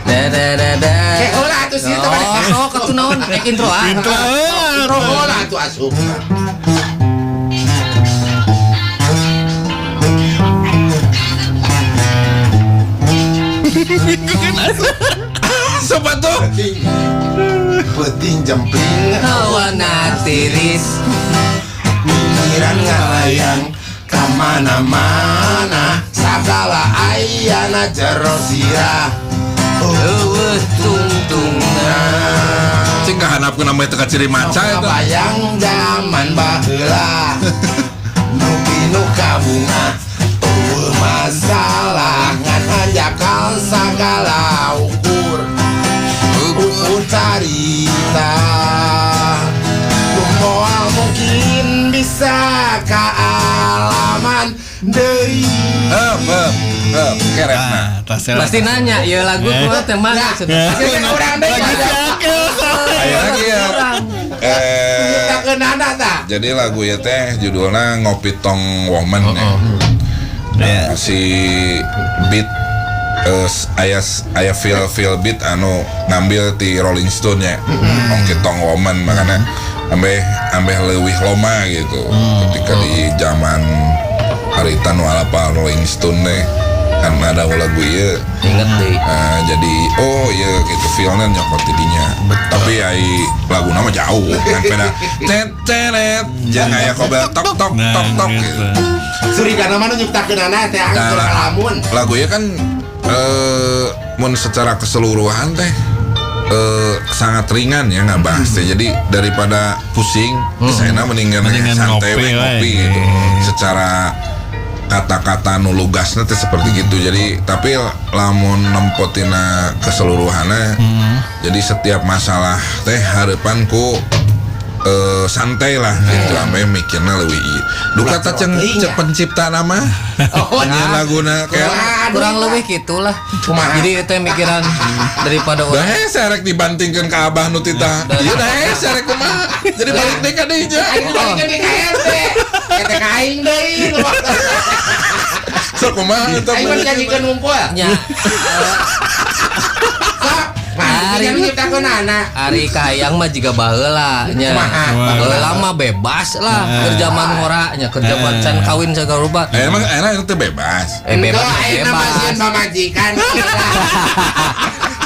Da da da da. Kayak heula atuh sih teh. Oh, sok atuh naon rek intro ah. Intro. Intro heula atuh asup. Sobat tuh. Penting jempling Hawana tiris. Pikiran ngalayang kamana-mana sagala ayana jero sirah Eueuh tungtungna. Cing kahanapkeun namanya teu kaciri maca eta. Bayang zaman baheula nu pinu kabunga eueuh masalah ngan hanjakal sagala ukur ukur carita nu moal mungkin bisa kaalaman deui. Heup, keretna. Pasti nanya, ya lagu kumaha teh mana? Urang deui. Aya lagi ya. Nyiptakeunana tah. Jadi lagu ya teh judulnya Ngopi Tong Woman ya. Nah, si beat aya feel beat anu ngambil ti Rolling Stone ya. Honky Tonk Woman makanya ambeh leuwih loma gitu. Ketika di zaman harita nu alapa Rolling Stone deh kan ada lagu ieu. Inget deui. Jadi oh iya gitu feelnya nyokot tidinya. Tapi ai lagu nama jauh kan peda tet teret jeung aya kobel tok tok tok tok gitu. Surigana mah nu nyiptakeunana teh ang Nah, lamun. Lagu ieu kan mun secara keseluruhan teh sangat ringan ya ngabahas teh. Jadi daripada pusing, saya mendingan santai we ngopi gitu. Secara kata-kata nu lugasna teh seperti gitu. Jadi tapi lamun nempotina keseluruhanna, jadi setiap masalah teh hareupan ku santai lah gitu, ampe mikirna leuwih ieu. Duka tah ceng pencipta nama. Oh, nya laguna kayak kurang lebih gitulah. Jadi itu mikiran daripada orang. Dah serek dibantingkeun ka abah nu titah. Ieu dah serek kumaha. Jadi balik deui ka dieu. Aing balik deui ka ente. Eta ka aing deui. Sok kumaha eta. Aing mah dijadikeun ngumpul. Nya. Ari ari kahayang mah jiga baheula nya. Baheula mah bebas lah keur zaman ngora nya, keur zaman can kawin sagala rupa. Emang enak itu bebas. Bebas. Aing mah pamajikan.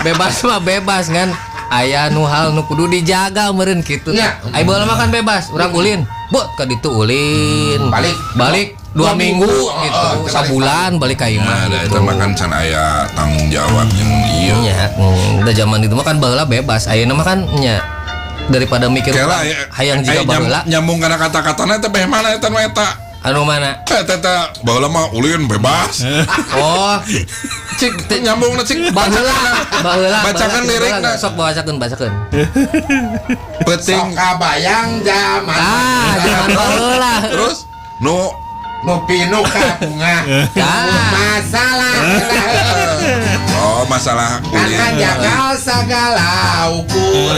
Bebas mah bebas kan. Aya nu hal nu kudu dijaga meureun kitu. Nya. Ai baheula mah kan bebas, urang ulin. Bot ka ditu ulin. Balik. Balik 2 minggu Oh, gitu, oh, balik. sabulan balik ka imah Nah, da gitu. eta mah kan can aya tanggung jawab jeung ieu. Nya, udah zaman itu mah kan baheula bebas. Ayeuna mah kan nya daripada mikir Kela urang ya, hayang jiga ai baheula nyambung kana kata-katana teh beh mana eta nu eta? Anu mana? Eta teh baheula mah ulin bebas. Oh, Cik teh nyambung cik. Baheula, baheula. Bacakan baheula, lirikna. Sok bacakeun, bacakeun. Penting. Sok kabayang zaman. Ah, zaman baheula. Terus nu Nu pinuh ka bunga. Ah. Masalah. Oh, masalah Karena ulin. jagal segala ukur.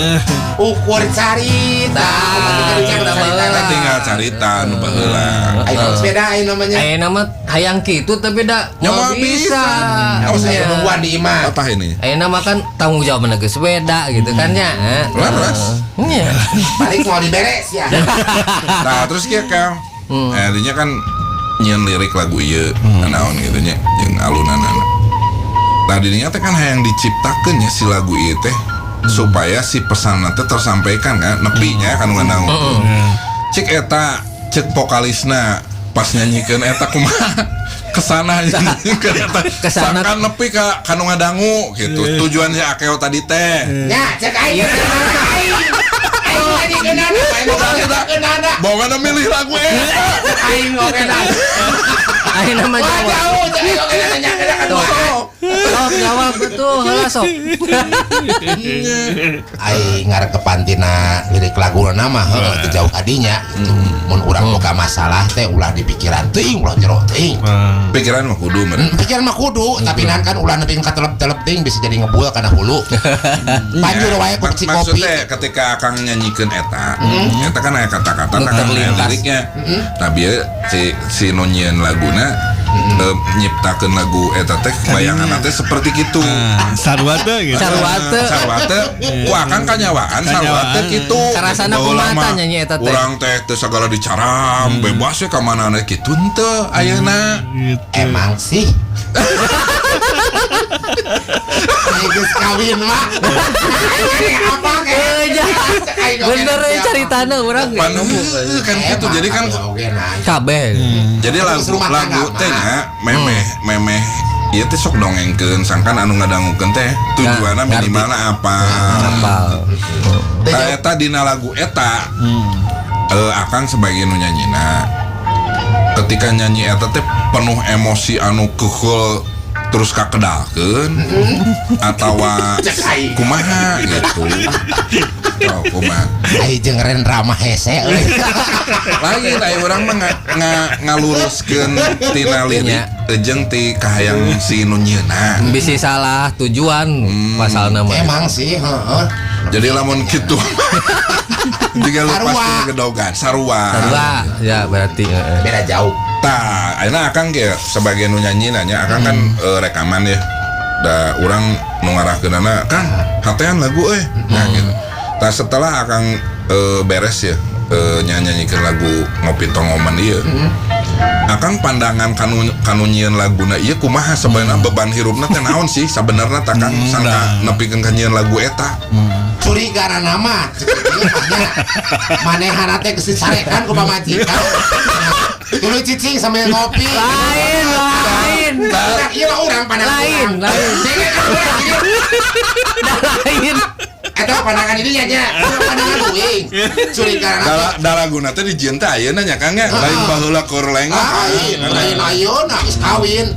Ukur carita. Tah, Carita. Kan tinggal carita nu baheula. Ayo sepeda ayo namanya. Ayeuna mah hayang kitu tapi da Ya, moal moal bisa. bisa. Kamu saya Nya. nungguan di imah. Apa ini? Ayeuna mah kan tanggung jawab geus beda gitu kan nya. Leres. Nya. Balik mau diberes ya. Nah, terus kieu Kang. Artinya kan nyieun lirik lagu ieu naon gitu nya jeung alunanana. Nah, dirinya teh kan hayang diciptakeun nya si lagu ieu teh supaya si pesan teh tersampaikan kan nepi nya kan ngadang. Cek eta cek vokalisna pas nyanyikeun eta kumaha kesana nyanyikeun eta Kesana. sangkan nepi ka kanu ngadangu gitu tujuannya akeo tadi teh. Ya, cek aing. Aing. Aing tadi kenana, aing kenana. Bawa milih lagu eta. Aing oge na. Ayeuna mah Wah, jawab. jauh cek aing oge nanya kena kan. Sok jawab betul heula sok. Aing ngarekepan tina lirik lagu mah heuh teu jauh kadinya gitu. Mun urang boga masalah teh ulah dipikiran teuing, ulah jero teuing. Pikiran mah kudu meureun. Pikiran mah kudu, tapi nan kan ulah nepi ka telep-telep teuing bisa jadi ngebul kana hulu. Banjur wae ku si kopi. Maksudnya ketika akang nyanyikan eta, eta kan aya kata-kata Nu kan aya terlintas. liriknya. Nah, bieu si si nu nyieun laguna nyiptakeun lagu eta teh bayangan teh seperti kitu. Sarua teh gitu. Sarua teh. Sarua teh ku akang kanyawaan sarua teh kitu. Karasana Baheula kumaha mah nyanyi eta teh? Urang teh teu sagala dicaram, bebas we ka mana kitu henteu ayeuna. Gitu. Emang sih. Aing geus kawin mah. Apa Eh, ya. Bener ya caritana urang. Pan heueuh, kan gitu jadi kan Kabeh. jadi lagu Terus rumah lagu tangga teh mah. nya memeh memeh ieu teh sok dongengkeun sangkan anu ngadangukeun teh tujuanna Nah, ngerti. minimalna apa. Apal. Nah, eta dina lagu eta akang sebagai nu nyanyina ketika nyanyi eta teh penuh emosi anu keuheul terus kakedalkeun atawa Cek aing. kumaha gitu. Oh, kumaha. Aing jeung Rendra mah hese euy. Lain aya urang mah ngaluruskeun tina lirik Nya. jeung ti kahayang si nu nyieuna. Bisi salah tujuan pasalna mah. Emang sih, heeh. Jadi lamun kitu juga lu Sarua. pasti ngedogan sarua. Sarua ya berarti heeh. Beda jauh. Tah, ayeuna akang ge sebagai nu nyanyi nanya, akang kan rekaman ya. Da urang nu ngarahkeunana, "Kang, hatean lagu euy." Nah gitu. Tah setelah akang beres ya nyanyikan lagu Ngopi Tongoman ieu. Akang pandangan kanu kanu nyieun laguna ieu kumaha sebenarnya beban hirupna teh naon sih sabenerna tah Kang sangka nepikeun ka nyieun lagu eta. Curiga nama cek ieu mah nya. Manehana teh geus dicarekan ku pamajikan. Tuluy cicing sambil ngopi. Lain, lain. Urang ieu mah urang pandangan Lain, urang. lain. Cengek kan urang ieu. Lain. Eta pandangan ini nya nya. Eta pandangan uing. Curiga na Da, da laguna teh dijieun teh ayeuna nya Kang nya, lain baheula keur lengok. Lain, lain ayeuna geus kawin.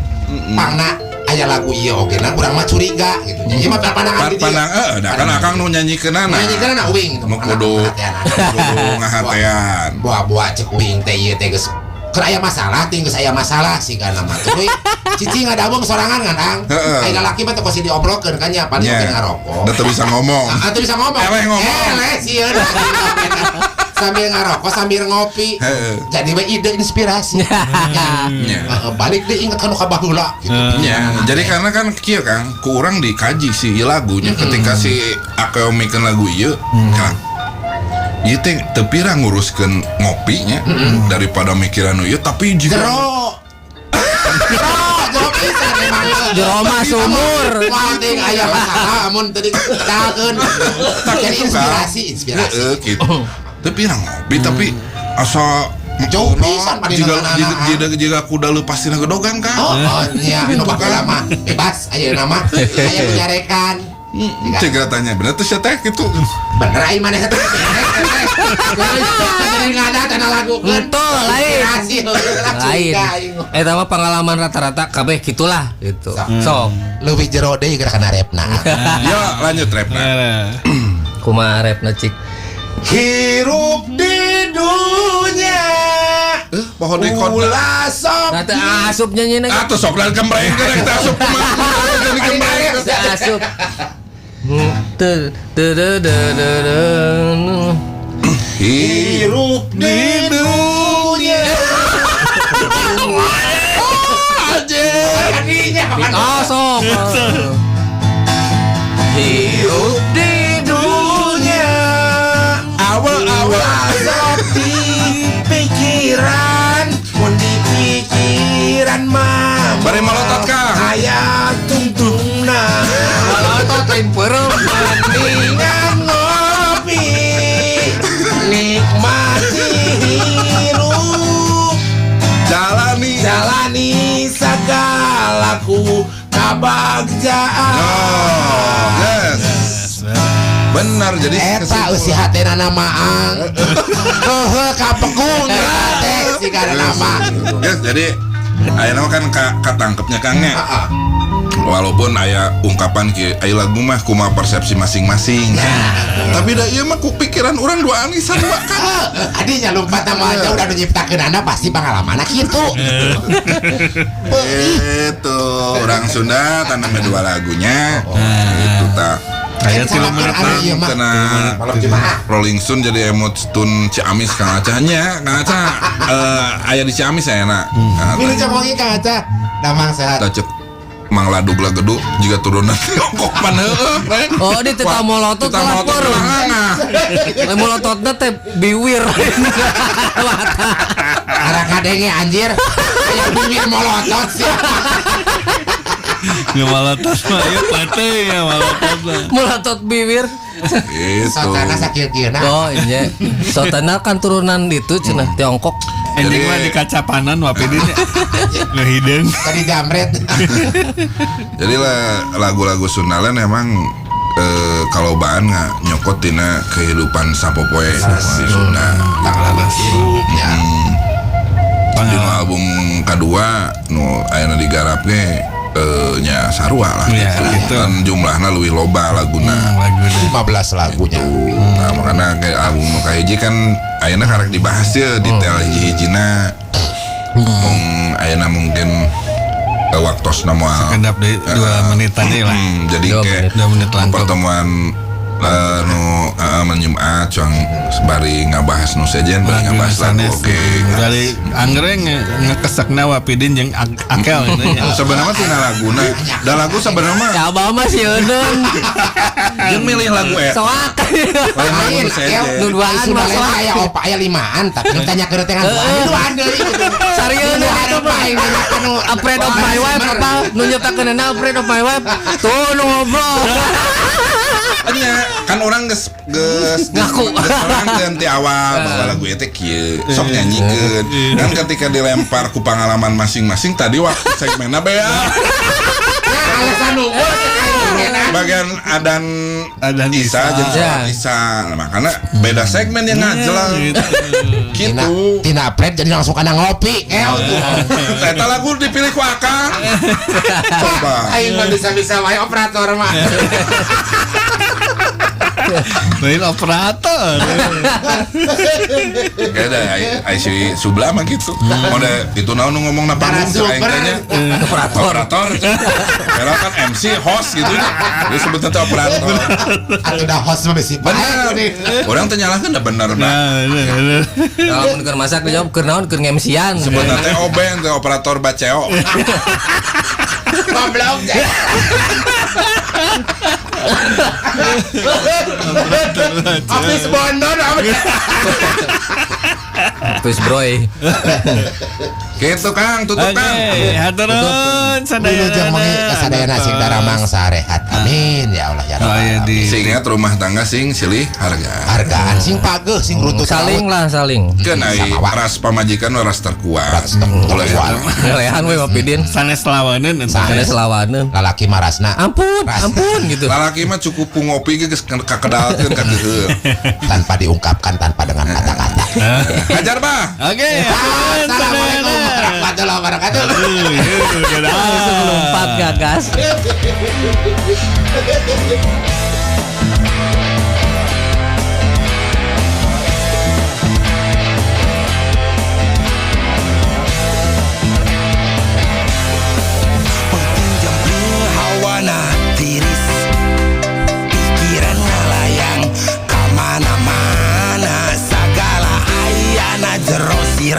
Pangna aya lagu ieu oge na urang mah curiga gitu. Ieu mah pandangan di dieu. Pandang da kan akang nu nyanyikeunana. Nyanyikeunana uing gitu. Nu kudu kudu ngahatean. Boa-boa cek uing teh ieu teh geus keur aya masalah ting geus aya masalah sih kana mah. Tuluy cicing ngadabung sorangan kan Ang. Heeh. Aya lalaki mah teu kosi diobrolkeun kan nya paling Nya. oge ngarokok. Da teu bisa ngomong. Ah, teu bisa ngomong. Eleh ngomong. Eleh sieun. Sambil ngarokok sambil ngopi. Heeh. Jadi we ide inspirasi. Nya. Heeh, balik deh inget kanu ka baheula gitu. Nya, jadi karena kan kieu Kang, ku urang dikaji si ieu lagunya ketika si Akeo mikeun lagu ieu, Kang. Ieu teh teu pira nguruskeun ngopinya daripada mikiran nu ieu tapi jika Jero. Jero, jero pisan. Emang Jero mah sumur. Moal teuing aya masalah amun teu ditakeun. Jadi inspirasi, inspirasi. Heeh gitu. Tapi pirang ngopi tapi asa Jauh pisan pada jika nonton jika jika kuda leupas tina gedogan kan. Oh, oh nya nu baheula mah bebas ayeuna mah aya nu nyarekan. Cek tanya bener tuh sia teh gitu. Bener aing maneh teh. Jadi ngada kana lagukeun. Henteu, lain. Inspirasi Lain. Eta mah pengalaman rata-rata kabeh gitulah gitu. Sok Leuwih jero deui geura kana repna. Ya lanjut repna. kumaha repna cik. Hirup di dunia. Pohon di kota. Ulah sok Nah, teu asup nyanyi na. Atuh sok dan kembreng kita asup kumaha jadi kembreng. Teu asup. Teu teu teu teu teu. Hirup di dunia. Oh, sok. Hirup di dunia. Awal-awal sok di pikiran, mun di pikiran mah. Bari malotot Kang. Aya tungtungna. Malotot lain peureum. Mendingan ngopi, nikmati hirup, Jalani. jalani segalaku kabagjaan. Oh, yes. Benar jadi Eta eusi hatena nama ang. Heuheuh kapekung teh sigana nama. Yes, jadi ayeuna mah kan katangkepnya Kang nya. Walaupun aya ungkapan ki aya lagu mah kumaha persepsi masing-masing. Tapi da ieu mah ku pikiran urang dua anisan sarua kan. Adinya lompat sama aja udah nyiptakeun anda pasti pengalaman kitu. Itu orang Sunda tanamnya dua lagunya. Itu tak. Aya 3 menit Anu ieu mah. Karena Malam Jumat. Rolling Stone jadi emot Stone Ciamis Kang Aca nya Kang Aca aya di Ciamis aya na. Nah, Milu comongi Kang Aca. Damang sehat. tah cek Mang Ladug Lagedu jika turunan Tiongkok pan heueuh rek. Oh, di teu molotot Teu lah molotot peureum. nah. Lain molototna teh biwir. Arah kadenge anjir. Aya bibir molotot sih. Ya malotot mah ieu pate ya malotot mah. Molotot bibir. Gitu. Sotana sakieu-kieuna. Oh, iya. Sotana kan turunan itu cenah Tiongkok. Ending mah di kacapanan wapidin nya. Nu hideung. Tadi jamret. Jadi lah lagu-lagu Sundaland emang kalau bahan nggak nyokot tina kehidupan sapopoe di Sunda. Ya. Di nu album kedua nu ayeuna digarap ge nya sarua lah Ya, gitu. gitu. Kan jumlahna leuwih loba laguna. Laguna. 15 lagunya. Nah, makanya kayak album nu kahiji kan ayeuna karek dibahas ya detail hiji-hijina. Mung ayeuna mungkin waktosna moal. Kedap deui 2 menit tadi lah. Jadi Dua kayak menit. 2 menit langkung. pertemuan nu menjumat cuang bari ngabahas nu sejen bari ngabahas lagu oke. Dari anggrek ngekesakna wapidin jeung akel gitu nya. Sebenarnya tina laguna. Da lagu sebenarnya mah Ya abah mah sieun. jeung milih lagu Soak. Lain lagu Lain, nu sejen. Nu duaan Sunda mah lain soak. aya opa aya limaan tapi nu tanya keur teh kan duaan deui gitu. Sarieun Nu itu hareup mah. aing nanyakeun nu Afraid of my wife apa nu nyiptakeun afraid of my wife tuh nu ngobrol. Nya kan orang geus geus Ngaku. geus nerangkeun ti awal bahwa lagu ieu teh kieu sok nyanyikeun. Kan ketika dilempar ku pengalaman masing-masing tadi waktu segmenna bea. Nah, alasan unggul cek aing enak. Bagian adan Adan Isa Isa. jeung sholat Isa. Nah, makanya beda segmen yang ngajelang. Gitu. Tina, Gitu. tina pret jadi langsung kana ngopi. Eo tuh. Eta lagu dipilih ku Akang. Coba. Aing mah bisa-bisa wae operator mah. Lain operator. Kayaknya ai si Subla mah gitu. Mode itu naon nu ngomong na panggung cek aing tanya. Operator. Operator. Karena kan MC host gitu. Dia sebutnya teh operator. Atuh dah host mah bisi Bener. Orang teh nyalahkeun da bener nah. Nah, bener. Kalau mun keur masak dijawab keur naon keur ngemsian. Sebutna teh oben teh operator baceo. Goblok. Habis bondon habis. Terus broy. Gitu Kang, tutup Oke, Kang. hatur nuhun Wilujeng wengi kasadayana sing daramang sarehat. Amin ya Allah ya Oh, Rabbal iya, alamin. di Seingat rumah tangga sing silih harga. Hargaan sing pageuh sing runtut Saling lah saling. Keun ai Sama wa. ras pamajikan ras terkuat. Ras terkuat. Ngelehan we Pak Pidin. Sanes lawaneun eta. Sanes lawaneun. Lalaki marasna Ampun, Ras. ampun gitu. Lalaki mah cukup ku ngopi ge geus kakedalkeun ka keuheul. Tanpa diungkapkan, tanpa dengan kata-kata. Hajar bah. Oke, hatur nuhun Assalamualaikum sadayana. warahmatullahi wabarakatuh. Aduh, ieu, dadah. Langsung lompat gagas.